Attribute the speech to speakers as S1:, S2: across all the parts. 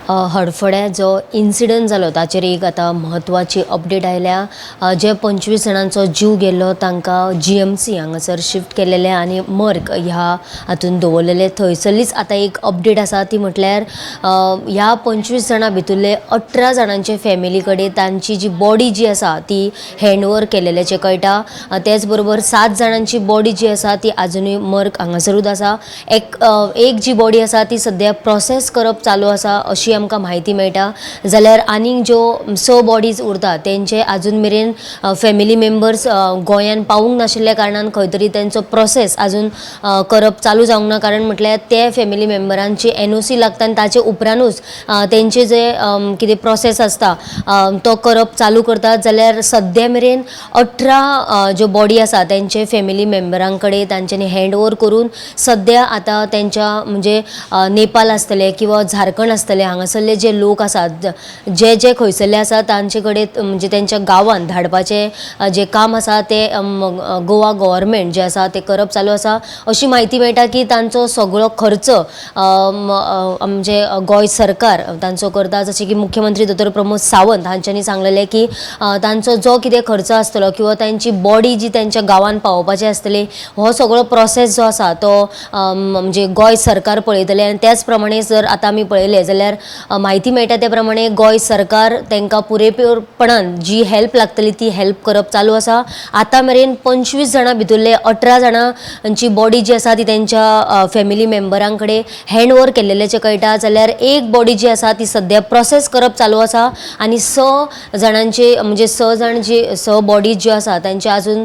S1: हडफड्या जो इन्सिडंट जालो ताचेर एक आतां म्हत्वाची अपडेट आयल्या. जे 25 जाणांचो जीव गेल्लो तांकां जीएमसी हांगासर शिफ्ट केलेले आनी मर्ग ह्या हातून दवरलेले. थंयसरलीच आतां एक अपडेट आसा ती म्हटल्यार ह्या 25 जाणां भितुरले 18 जाणांचे फॅमिली कडेन तांची जी बॉडी जी आसा ती हँड ओवर केलेल्याचें कळटा. तेच बरोबर 7 जाणांची बॉडी जी आसा ती आजुनूय मर्ग हांगासरूच आसा. एक एक जी बॉडी आसा ती सद्या प्रोसेस करप चालू आसा अशी आमकां म्हायती मेळटा. जाल्यार आनीक ज्यो 6 बॉडीज उरता तेंचे आजून मेरेन फॅमिली मेंबर्स गोंयान पावूंक नाशिल्ल्या कारणान खंय तरी तेंचो प्रोसेस आजून करप चालू जावंक ना. कारण म्हटल्यार ते फॅमिली मेंबरांची एनओसी लागता आनी ताचे उपरांतूच तेंचे जे कितें प्रोसेस आसता तो करप चालू करतात. जाल्यार सद्या मेरेन 18 ज्यो बॉडी आसा तेंचे फॅमिली मेंबरां कडेन तांच्यांनी हँड ओवर करून सद्या आतां तेंच्या म्हणजे नेपाल आसतले किंवा झारखंड आसतले हांगासरले जे लोक आसात, जे जे खंयसरले आसा तांचे कडेन म्हणजे तेंच्या गांवांत धाडपाचें जे काम आसा तें गोवा गव्हर्मेंट जें आसा तें करप चालू आसा अशी म्हायती मेळटा की तांचो सगळो खर्च म्हणजे गोंय सरकार तांचो करता. जशें की मुख्यमंत्री दोतोर प्रमोद सावंत हांच्यांनी सांगलेलें की तांचो जो कितें खर्च आसतलो किंवा तांची बॉडी जी तेंच्या गांवांत पावोवपाची आसतली हो सगळो प्रोसेस जो आसा तो म्हणजे गोंय सरकार पळयतलें. आनी त्याच प्रमाणे जर आतां आमी पळयलें जाल्यार म्हायती मेळटा त्या प्रमाणे गोंय सरकार तांकां पुरेपूरपणान जी हेल्प लागतली ती हेल्प करप चालू आसा. आतां मेरेन 25 जाणां भितुरले 18 जाणांची बॉडी जी आसा ती तेंच्या फॅमिली मेंबरां कडेन हँड ओवर केल्लेल्याचें कळटा. जाल्यार एक बॉडी जी आसा ती सद्या प्रोसेस करप चालू आसा आनी 6 जाणांचे म्हणजे 6 जाण जी 6 बॉडीज ज्यो आसा तांचे आजून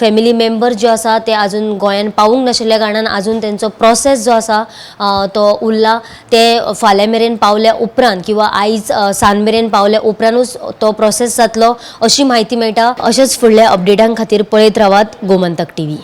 S1: फॅमिली मेंबर ज्यो आसा ते आजून गोंयान पावूंक नाशिल्ल्या कारणान आजून तेंचो प्रोसेस जो आसा तो उरला. ते फाल्यां मेरेन पावल्या उपरांत किंवा आयज सांज मेरेन पावल्या उपरांतूच तो प्रोसेस जातलो अशी म्हायती मेळटा. अशेंच फुडल्या अपडेटां खातीर पळयत रावात गोमंतक टीव्ही.